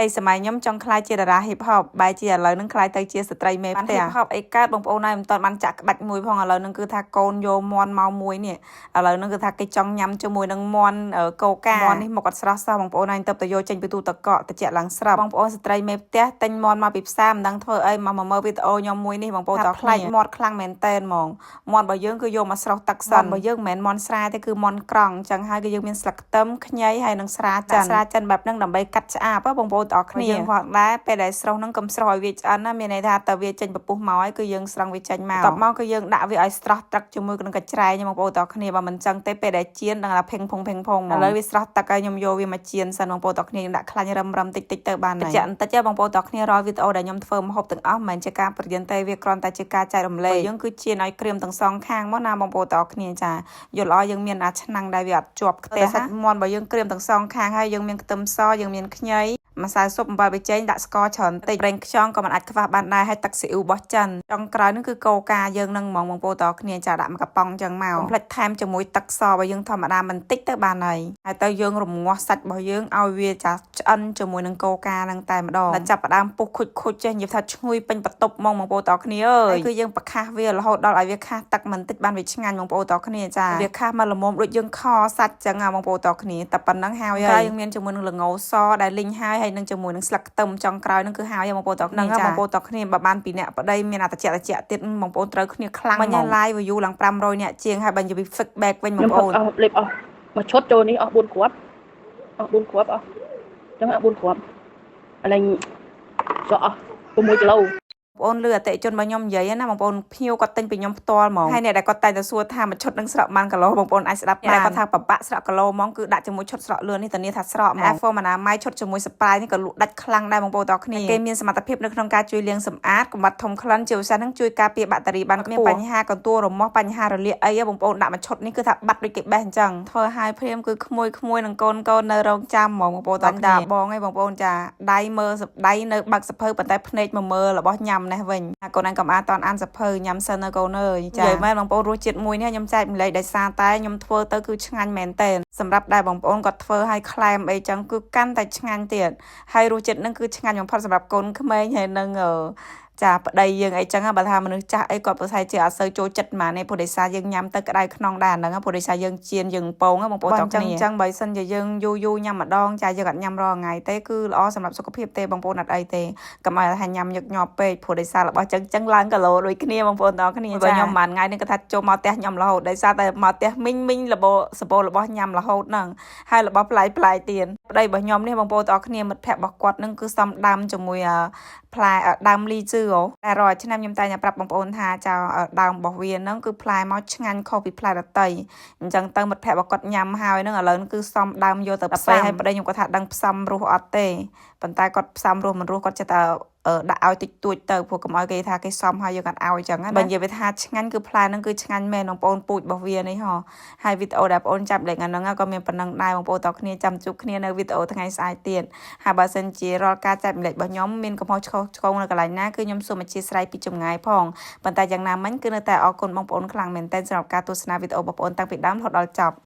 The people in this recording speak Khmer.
ដីសម័យខ្ញុំចង់ក្លាយជាតារា hip hop បែរជាឥឡូវហ្នឹងក្លាយទៅជាស្ត្រីមេផ្ទះ hip hop អីកើតបងប្អូនហើយមិនទាន់បានចាក់ក្បាច់មួយផងឥឡូវហ្នឹងគឺថាកូនយកមាន់មកមួយនេះឥឡូវហ្នឹងគឺថាគេចង់ញ៉ាំជាមួយនឹងមាន់កូកាមាន់នេះមកអត់ស្រស់សោះបងប្អូនហើយទៅទៅយកចេញពីទូទឹកកកតិចឡើងស្រាប់បងប្អូនស្ត្រីមេផ្ទះទិញមាន់មកពីផ្សារមិនដឹងធ្វើអីមកមកមើលវីដេអូខ្ញុំមួយនេះបងប្អូនតប្លែកមាត់ខ្លាំងមែនតែនហ្មងមាន់របស់យើងគឺយកមកស្រស់ទឹកសិនរបស់យើងមិនមែនមាន់ស្រែទេគឺមាន់ក្រង់អញ្ចឹងហើយគឺយើងមានស្លឹកខ្ទឹមខ្ញីហើយនិងស្រាចិនស្រាចិនបែបហ្នឹងដើម្បីកាត់ឆ្អាបបងប្អូនទាំងអស់គ្នាយើងផងដែរពេលដែលស្រស់ហ្នឹងកុំស្រស់ឲ្យវាឆ្អិនណាមានន័យថាតើវាចេញពពុះមកហើយគឺយើងស្រង់វាចេញមកតបមកគឺយើងដាក់វាឲ្យស្រស់ទឹកជាមួយនឹងកញ្ច្រែងបងប្អូនទាំងអស់គ្នាបើមិនចឹងទេពេលដែលចៀនដឹងថាភេងភងភេងភងហ្មងឥឡូវវាស្រស់ទឹកហើយខ្ញុំយកវាមកចៀនសិនបងប្អូនទាំងអស់គ្នាខ្ញុំដាក់ខ្លាញ់រឹមរឹមតិចតិចទៅបានហើយតិចបន្តិចបងប្អូនទាំងអស់គ្នារាល់វីដេអូដែលខ្ញុំធ្វើម្ហូបទាំងអស់មិនមែនជាការប្រយ័ត្នទេវាគ្រាន់តែជាការចែករំលែកយើងគឺចៀនឲ្យក្រៀមទាំងសងខាងមកណាបងប្អូនទាំងអស់គ្នាចាយល់ឲ្យយើងមានអាឆ្នាំងដែលវាអត់ជាប់ខ្ទះសាច់មាន់បើយើងក្រៀមទាំងសងខាងហើយយើងមានខ្ទឹមសយើងមានខ្ញីម្សៅស៊ុបអំបិលប៊ីចេងដាក់ស្ករច្រើនតិចប្រេងខ្យងក៏មិនអាចខ្វះបានដែរហើយទឹកស៊ីអ៊ូរបស់ចិនចុងក្រោយនោះគឺកូកាយើងនឹងហ្មងបងប្អូនតគ្នាចាដាក់មកកំប៉ុងចឹងមកកុំភ្លេចថែមជាមួយទឹកសបើយើងធម្មតាមិនតិចទៅបានហើយហើយទៅយើងរងាស់សាច់របស់យើងឲ្យវាចាឆ្អិនជាមួយនឹងកូកានឹងតែម្ដងតែចាប់ផ្ដើមពុះខុចខុចចេះនិយាយថាឈ្ងុយពេញបន្ទប់ហ្មងបងប្អូនតគ្នាអើយគឺយើងប្រខាសវារហូតដល់ឲ្យវាខាសទឹកមិនតិចបានវាឆ្ងាញ់បងប្អូនតគ្នាចាវាខាសមកល្មមដូចយើងខសាច់ចឹងបងប្អូនតគ្នាតែប៉ុណ្ណឹងហើយហើយយើងមានជាមួយនឹងល្ងសដែលលីងហើយហើយនឹងជាមួយនឹងស្លឹកខ្ទឹមចុងក្រោយនឹងគឺហើយបងប្អូនតគ្នាចាបងប្អូនតគ្នាបើបានពីអ្នកប្តីមានអត្តចតិចទៀតបងប្អូនត្រូវគ្នាខ្លាំងមិញ live view ឡើង500អ្នកជាងហើយបើនិយាយពី feedback វិញបង ខ្ញុំ ប្អូន ផឹកអស់លេបអស់មួយឈុតចូលនេះអស់4គ្រាប់អស់4គ្រាប់អស់អញ្ចឹងអស់4គ្រាប់ឥឡូវចុះអស់6គីឡូ បងប្អូនលឺអតិជនរបស់ខ្ញុំនិយាយណាបងប្អូនភ្ញៀវគាត់ទិញពីខ្ញុំផ្ទាល់ហ្មងហើយអ្នកដែលគាត់តែងតែសួរថាមួយឈុតនឹងស្រកប៉ុន្មានគីឡូបងប្អូនអាចស្ដាប់បានគាត់ថាបបាក់ស្រកគីឡូហ្មងគឺដាក់ជាមួយឈុតស្រកលឿននេះធានាថាស្រកហ្មង iPhone អនាម័យឈុតជាមួយ Sprite នេះក៏លក់ដាច់ខ្លាំងដែរបងប្អូនតគ្នាគេមានសមត្ថភាពនៅក្នុងការជួយលាងសម្អាតកំបាត់ធំក្លិនជាពិសេសនឹងជួយការពារបាក់តេរីបានខ្ពស់មានបញ្ហាកន្ទួលរមាស់បញ្ហារលាកអីបងប្អូនដាក់មួយឈុតនេះគឺថាបាត់ដូចគេបេះអញ្ចឹងធ្វើឲ្យព្រាមគឺក្មួយក្មួយនឹងកូនកូននៅរងចាំហ្មងបងប្អូនតគ្នាបងឯងបងប្អូនចាដៃមើលដៃនៅបើកសភៅប៉ុន្តែភ្នែកមកមើលរបស់ញ៉ាំនេះវិញកូនឯងកំអាតនអានសភៅញ៉ាំសិននៅកូនអើយចានិយាយមែនបងប្អូនរសជាតិមួយនេះខ្ញុំចែកម្លែកដោយសារតែខ្ញុំធ្វើទៅគឺឆ្ងាញ់មែនតើសម្រាប់ដែលបងប្អូនគាត់ធ្វើឲ្យក្លែមអីចឹងគឺកាន់តែឆ្ងាញ់ទៀតហើយរសជាតិនឹងគឺឆ្ងាញ់បំផុតសម្រាប់កូនក្មេងហើយនឹងចាប្តីយើងអីចឹងបើថាមនុស្សចាស់អីគាត់ប្រហែលជាអត់សូវចូលចិត្តហ្មងនេះព្រោះដោយសារយើងញ៉ាំទៅក្តៅខ្នងដែរហ្នឹងព្រោះដោយសារយើងចៀនយើងពងបងប្អូនទាំងគ្នាចឹងបើសិនជាយើងយូរយូរញ៉ាំម្ដងចាយើងអត់ញ៉ាំរាល់ថ្ងៃទេគឺល្អសម្រាប់សុខភាពទេបងប្អូនអត់អីទេកុំឲ្យថាញ៉ាំញឹកញាប់ពេកព្រោះដោយសាររបស់ចឹងចឹងឡើងគីឡូដូចគ្នាបងប្អូនទាំងគ្នាបើខ្ញុំមួយថ្ងៃនេះគាត់ថាចូលមកផ្ទះខ្ញុំរហូតដោយសារតែមកផ្ទះមីងមីងលបសបោរបស់ញ៉ាំរហូតហ្នឹងហើយរបស់ប្លែកប្លែកទៀតប្តីរបស់ខ្ញុំនេះបងប្អូនទាំងគ្នាមិត្តភ័ក្តិរបស់គាត់នឹងគឺសំដាំជាមួយផ្លែដើមលីជឺតែរាល់ឆ្នាំខ្ញុំតែងតែប្រាប់បងប្អូនថាចៅដើមរបស់វាហ្នឹងគឺផ្លែមកឆ្ងាញ់ខុសពីផ្លែដតីអញ្ចឹងទៅមិត្តភ័ក្តិរបស់គាត់ញ៉ាំហើយហ្នឹងឥឡូវគឺសំដើមយកទៅផ្សំហើយប្តីខ្ញុំគាត់ថាដឹងផ្សំរសអត់ទេប៉ុន្តែគាត់ផ្សំរសមិនរសគាត់ចិត្តតែដាក់ឲ្យតិចតួចទៅព្រោះកុំឲ្យគេថាគេសំហើយយើងអត់ឲ្យអញ្ចឹងណាបើនិយាយវាថាឆ្ងាញ់គឺផ្លែហ្នឹងគឺឆ្ងាញ់មែនបងប្អូនពូជរបស់វានេះហ៎ហើយវីដេអូដែលបងប្អូនចាប់លេខអាហ្នឹងក៏មានប៉ុណ្ណឹងដែរបងប្អូនតគ្នាចាំជួបគ្នានៅវីដេអូថ្ងៃស្អែកទៀតហើយបើសិនជារាល់ការចែកម្លែករបស់ខ្ញុំមានកំហុសឆ្គងឆ្គងនៅកន្លែងណាគឺខ្ញុំសូមអធ្យាស្រ័យពីចម្ងាយផងប៉ុន្តែយ៉ាងណាមិញគឺនៅតែអរគុណបងប្អូនខ្លាំងមែនទែនសម្រាប់ការទស្សនាវីដេអូបងប្អូនតាំងពីដើមរហូតដល់ចប់។